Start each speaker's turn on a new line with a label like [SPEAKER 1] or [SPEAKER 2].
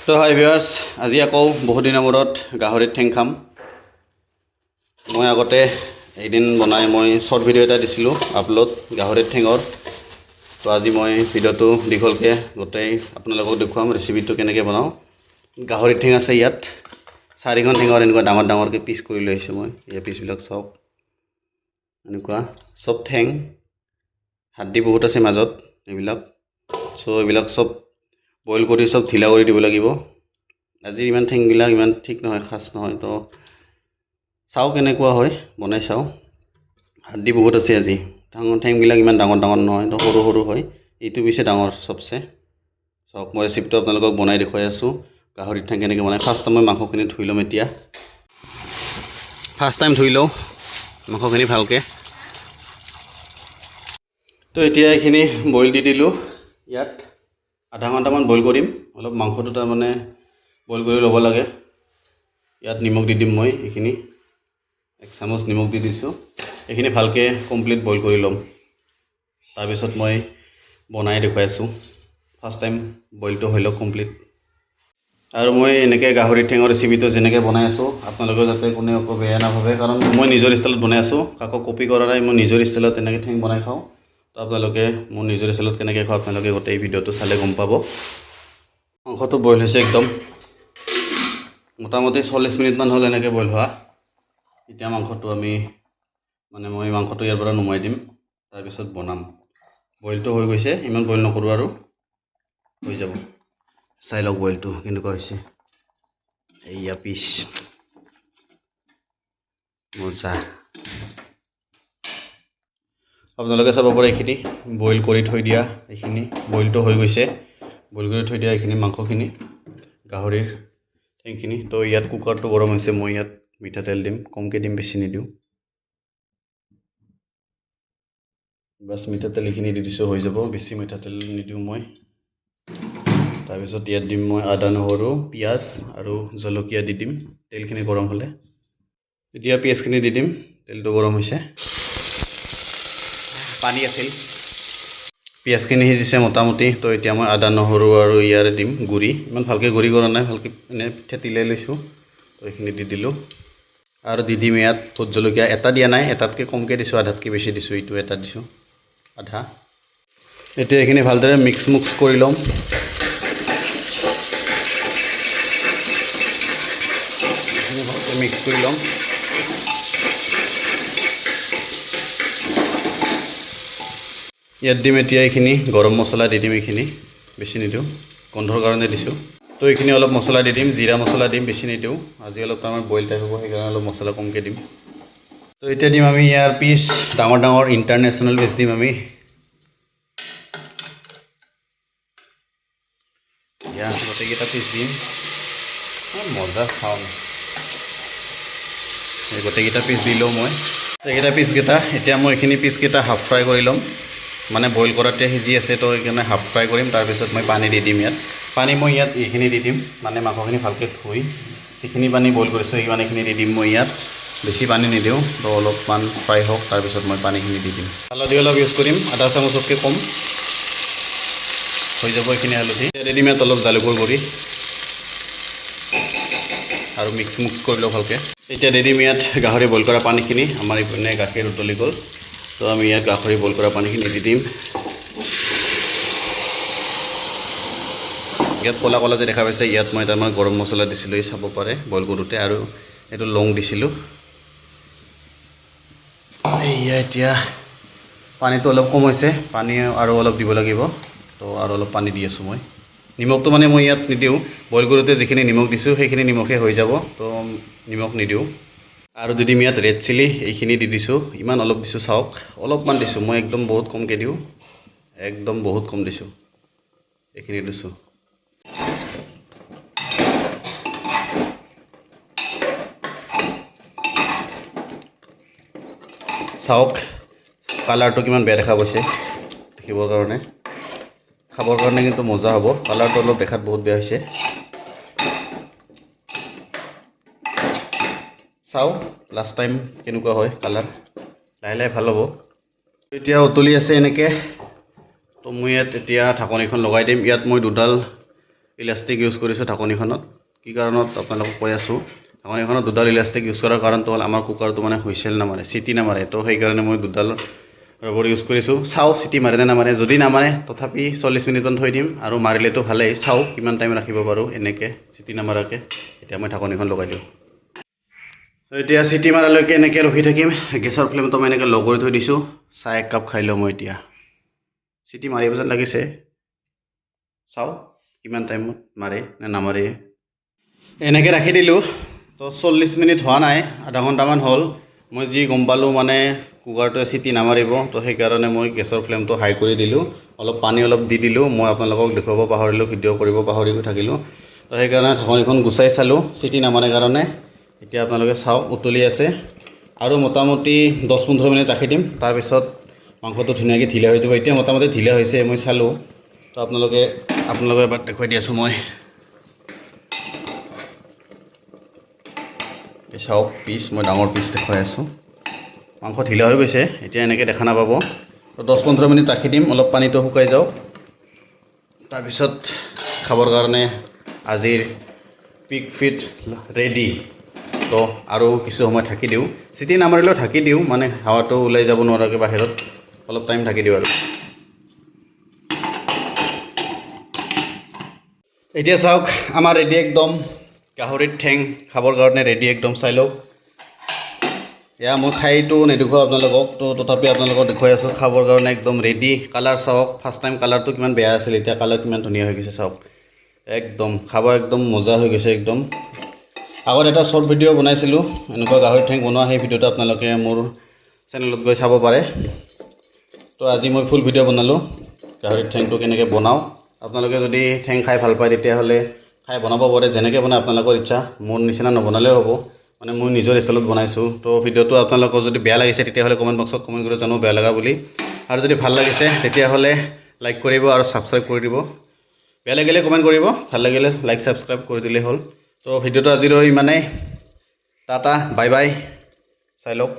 [SPEAKER 1] তো হাই ভিউৱাৰ্ছ, আজি আকৌ বহুত দিনৰ মূৰত গাহৰিৰ ঠেং খাম। মই আগতে এদিন বনাই মই শ্বৰ্ট ভিডিঅ' এটা দিছিলোঁ আপলোড গাহৰিৰ ঠেঙৰ। তো আজি মই ভিডিঅ'টো দীঘলকৈ গোটেই আপোনালোকক দেখুৱাম ৰেচিপিটো কেনেকৈ বনাওঁ। গাহৰিৰ ঠেং আছে ইয়াত, চাৰিখন ঠেঙৰ এনেকুৱা ডাঙৰ ডাঙৰকৈ পিচ কৰি লৈ আহিছোঁ মই। এই পিচবিলাক চাওক, এনেকুৱা চব ঠেং, হাড্ডি বহুত আছে মাজত এইবিলাক। চ' এইবিলাক চব বইল কৰি চব ঢিলা কৰি দিব লাগিব। আজি ইমান ঠেংবিলাক ইমান ঠিক নহয়, খাচ নহয়, তো চাওঁ কেনেকুৱা হয়, বনাই চাওঁ। হাড্ডি বহুত আছে আজি, ঠেংবিলাক ইমান ডাঙৰ ডাঙৰ নহয়, তো সৰু সৰু হয়। এইটো পিছে ডাঙৰ চবচে। চাওক, মই ৰেচিপিটো আপোনালোকক বনাই দেখুৱাই আছোঁ, গাহৰিৰ ঠেং কেনেকৈ বনাই। ফাৰ্ষ্ট মই মাংসখিনি ধুই ল'ম এতিয়া। ফাৰ্ষ্ট টাইম ধুই লওঁ মাংসখিনি ভালকৈ। তো এতিয়া এইখিনি বইল দি দিলোঁ। ইয়াত আধা ঘণ্টামান বইল কৰিম। অলপ মাংসটো তাৰমানে বইল কৰি ল'ব লাগে। ইয়াত নিমখ দি দিম মই, এইখিনি এক চামুচ নিমখ দি দিছোঁ। এইখিনি ভালকৈ কমপ্লিট বইল কৰি ল'ম, তাৰপিছত মই বনাই দেখুৱাই আছোঁ। ফাৰ্ষ্ট টাইম বইলটো হৈ লওক কমপ্লিট। আৰু মই এনেকৈ গাহৰি ঠেঙৰ ৰেচিপিটো যেনেকৈ বনাই আছোঁ, আপোনালোকেও যাতে কোনেও একো বেয়া নাভাবে, কাৰণ মই নিজৰ ষ্টাইলত বনাই আছোঁ, কাকো কপি কৰা নাই। মই নিজৰ ষ্টাইলত তেনেকৈ ঠেং বনাই খাওঁ। তো আপোনালোকে মোৰ নিজৰ ষ্টাইলত কেনেকৈ খাওঁ আপোনালোকে গোটেই ভিডিঅ'টো চালে গম পাব। মাংসটো বইল হৈছে একদম মোটামুটি 40 মিনিটমান হ'ল এনেকৈ বইল হোৱা। এতিয়া মাংসটো আমি মানে মই মাংসটো ইয়াৰ পৰা নুমাই দিম, তাৰপিছত বনাম। বইলটো হৈ গৈছে, ইমান বইল নকৰোঁ আৰু, হৈ যাব। চাই লওক বইলটো কেনেকুৱা হৈছে। এইয়া পিচ মজা। আপোনালোকে চাব পাৰে এইখিনি বইল কৰি থৈ দিয়া, এইখিনি বইলটো হৈ গৈছে। বইল কৰি থৈ দিয়া এইখিনি মাংসখিনি, গাহৰিৰ ঠেংখিনি। তো ইয়াত কুকাৰটো গৰম হৈছে, মই ইয়াত মিঠাতেল দিম, কমকৈ দিম, বেছি নিদিওঁ। বাছ মিঠাতেল এইখিনি দি দিছোঁ, হৈ যাব, বেছি মিঠাতেল নিদিওঁ মই। তাৰপিছত ইয়াত দিম মই আদা নহৰু পিঁয়াজ আৰু জলকীয়া দি দিম। তেলখিনি গৰম হ'লে এতিয়া পিঁয়াজখিনি দি দিম। তেলটো গৰম হৈছে, পানী আছিল, পিঁয়াজখিনি সিজিছে মোটামুটি। তো এতিয়া মই আদা নহৰু আৰু ইয়াৰে দিম গুড়ি। ইমান ভালকৈ গুড়ি কৰা নাই, ভালকৈ এনেই থেতিলাই লৈছোঁ। তো এইখিনি দি দিলোঁ। আৰু দি দিম ইয়াত ভোট জলকীয়া, এটা দিয়া নাই, এটাতকৈ কমকৈ দিছোঁ, আধাতকৈ বেছি দিছোঁ, এইটো এটা দিছোঁ আধা। এতিয়া এইখিনি ভালদৰে মিক্স মুক্স কৰি ল'ম। এইখিনি ভালকৈ মিক্স কৰি ল'ম। ইয়াত দিম এতিয়া এইখিনি গৰম মছলা দি দিম, এইখিনি বেছি নিদিওঁ, গোন্ধৰ কাৰণে দিছোঁ। তো এইখিনি অলপ মছলা দি দিম, জিৰা মছলা দিম, বেছি নিদিওঁ। আজি অলপ তাৰমানে বইল টাইপ হ'ব, সেইকাৰণে অলপ মছলা কমকৈ দিম। তো এতিয়া দিম আমি ইয়াৰ পিচ, ডাঙৰ ডাঙৰ ইণ্টাৰনেশ্যনেল পিচ দিম আমি। ইয়াৰ গোটেইকেইটা পিচ দিম, মজা চাউণ্ড। এই গোটেইকেইটা পিচ দিলোঁ মই। এইকেইটা পিচকেইটা এতিয়া মই এইখিনি পিচকেইটা হাফ ফ্ৰাই কৰি ল'ম, মানে বইল কৰাতে সিজি আছে, তো সেইকাৰণে হাফ ফ্ৰাই কৰিম। তাৰপিছত মই পানী দি দিম ইয়াত। পানী মই ইয়াত এইখিনি দি দিম, মানে মাংসখিনি ভালকৈ ধুই যিখিনি পানী বইল কৰিছোঁ সেই পানীখিনি দি দিম মই ইয়াত। বেছি পানী নিদিওঁ, তো অলপমান ফ্ৰাই হওক, তাৰপিছত মই পানীখিনি দি দিম। হালধি অলপ ইউজ কৰিম, আধা চামুচতকৈ কম হৈ যাব এইখিনি হালধি। দি দিম ইয়াত অলপ জালুকৰ গুড়ি আৰু মিক্স মুক্স কৰি লওঁ ভালকৈ। এতিয়া দি দিম ইয়াত গাহৰি বইল কৰা পানীখিনি। আমাৰ ইপিনে গাখীৰ উতলি গ'ল, তো আমি ইয়াত গাহৰি বইল কৰা পানীখিনি দি দিম। ইয়াত ক'লা ক'লা যে দেখা পাইছে, ইয়াত মই তাৰমানে গৰম মছলা দিছিলোঁ, এই চাব পাৰে বইল কৰোঁতে, আৰু এইটো লং দিছিলোঁ। এইয়া এতিয়া পানীটো অলপ কম হৈছে, পানী আৰু অলপ দিব লাগিব, তো আৰু অলপ পানী দি আছোঁ মই। নিমখটো মানে মই ইয়াত নিদিওঁ, বইল কৰোঁতে যিখিনি নিমখ দিছোঁ সেইখিনি নিমখে হৈ যাব, তো নিমখ নিদিওঁ। আৰু দি দিম ইয়াত ৰেড চিলি, এইখিনি দি দিছোঁ, ইমান অলপ দিছোঁ, চাওক অলপমান দিছোঁ মই, একদম বহুত কমকৈ দিওঁ, একদম বহুত কম দিছোঁ, এইখিনি দিছোঁ। চাওক কালাৰটো কিমান বেয়া দেখা গৈছে দেখিবৰ কাৰণে, খাবৰ কাৰণে কিন্তু মজা হ'ব। কালাৰটো অলপ দেখাত বহুত বেয়া হৈছে। চাওঁ লাষ্ট টাইম কেনেকুৱা হয় কালাৰ, লাহে লাহে ভাল হ'ব। এতিয়া উতলি আছে এনেকৈ, তো মই ইয়াত এতিয়া ঢাকনিখন লগাই দিম। ইয়াত মই দুডাল ইলাষ্টিক ইউজ কৰিছোঁ ঢাকনিখনত। কি কাৰণত আপোনালোকক কৈ আছোঁ। ঢাকনিখনত দুডাল ইলাষ্টিক ইউজ কৰাৰ কাৰণটো হ'ল আমাৰ কুকাৰটো মানে হুইচেল নামাৰে, চিটি নামাৰে। তো সেইকাৰণে মই দুডাল ৰবৰ ইউজ কৰিছোঁ। চাওঁ চিটি মাৰে নে নামাৰে। যদি নামাৰে, তথাপি 40 মিনিটমান থৈ দিম আৰু মাৰিলেতো ভালেই। চাওঁ কিমান টাইম ৰাখিব পাৰোঁ এনেকৈ চিটি নামাৰাকৈ। এতিয়া মই ঢাকনিখন লগাই দিওঁ। তো এতিয়া চিটি মাৰালৈকে এনেকৈ ৰখি থাকিম। গেছৰ ফ্লেমটো মই এনেকৈ ল' কৰি থৈ দিছোঁ। চাহ এক কাপ খাই লওঁ মই এতিয়া। চিটি মাৰিব যেন লাগিছে। চাওঁ কিমান টাইমত মাৰে নে নামাৰে। এনেকৈ ৰাখি দিলোঁ। তো 40 মিনিট হোৱা নাই, আধা ঘণ্টামান হ'ল। মই যি গম পালোঁ, মানে কুকাৰটোৱে চিটি নামাৰিব। তো সেইকাৰণে মই গেছৰ ফ্লেমটো হাই কৰি দিলোঁ, অলপ পানী অলপ দি দিলোঁ। মই আপোনালোকক দেখুৱাব পাহৰিলোঁ, ভিডিঅ' কৰিব পাহৰি গৈ থাকিলোঁ। তো সেইকাৰণে ঢাকনিখন গুচাই চালোঁ চিটি নামাৰে কাৰণে। এতিয়া আপোনালোকে চাওক, উতলি আছে আৰু মোটামুটি 10-15 মিনিট ৰাখি দিম। তাৰপিছত মাংসটো ধুনীয়াকৈ ঢিলা হৈ যাব। এতিয়া মোটামুটি ঢিলা হৈছে, মই চালোঁ। তো আপোনালোকে এবাৰ দেখুৱাই দি আছোঁ মই। এই চাওক পিচ, মই ডাঙৰ পিচ দেখুৱাই আছোঁ। মাংস ঢিলা হৈ গৈছে, এতিয়া এনেকৈ দেখা নাপাব। তো 10-15 মিনিট ৰাখি দিম, অলপ পানীটো শুকাই যাওক। তাৰপিছত খাবৰ কাৰণে আজিৰ পিগ ফিট ৰেডি। তো আৰু কিছু সময় ঢাকি দিওঁ। চিটি নামাৰিলেও ঢাকি দিওঁ, মানে হাৱাটো ওলাই যাব নোৱাৰাকৈ বাহিৰত অলপ টাইম ঢাকি দিওঁ। আৰু এতিয়া চাওক, আমাৰ ৰেডি একদম গাহৰিৰ ঠেং, খাবৰ কাৰণে ৰেডি একদম। চাই লওক এয়া। মই খাইতো নেদেখুৱাওঁ আপোনালোকক, তো তথাপি আপোনালোকক দেখুৱাই আছোঁ। খাবৰ কাৰণে একদম ৰেডি। কালাৰ চাওক, ফাৰ্ষ্ট টাইম কালাৰটো কিমান বেয়া আছিল, এতিয়া কালাৰ কিমান ধুনীয়া হৈ গৈছে চাওক। একদম খাব একদম মজা হৈ গৈছে একদম। আগত এটা শ্বৰ্ট ভিডিঅ' বনাইছিলোঁ এনেকুৱা গাহৰি ঠেং বনোৱা, সেই ভিডিঅ'টো আপোনালোকে মোৰ চেনেলত গৈ চাব পাৰে। তো আজি মই ফুল ভিডিঅ' বনালোঁ গাহৰি ঠেংটো কেনেকৈ বনাওঁ। আপোনালোকে যদি ঠেং খাই ভাল পায়, তেতিয়াহ'লে খাই বনাব পাৰে। যেনেকৈ বনায় আপোনালোকৰ ইচ্ছা, মোৰ নিচিনা নবনালেও হ'ব। মানে মই নিজৰ ষ্টাইলত বনাইছোঁ। তো ভিডিঅ'টো আপোনালোকৰ যদি বেয়া লাগিছে, তেতিয়াহ'লে কমেণ্ট বক্সত কমেণ্ট কৰি জনাব বেয়া লগা বুলি। আৰু যদি ভাল লাগিছে, তেতিয়াহ'লে লাইক কৰিব আৰু ছাবস্ক্ৰাইব কৰি দিব। বেয়া লাগিলে কমেণ্ট কৰিব, ভাল লাগিলে লাইক ছাবস্ক্ৰাইব কৰি দিলেই হ'ল। তো ভিডিঅ'টো আজিলৈ ইমানেই। Tata, bye bye. চাই লওক।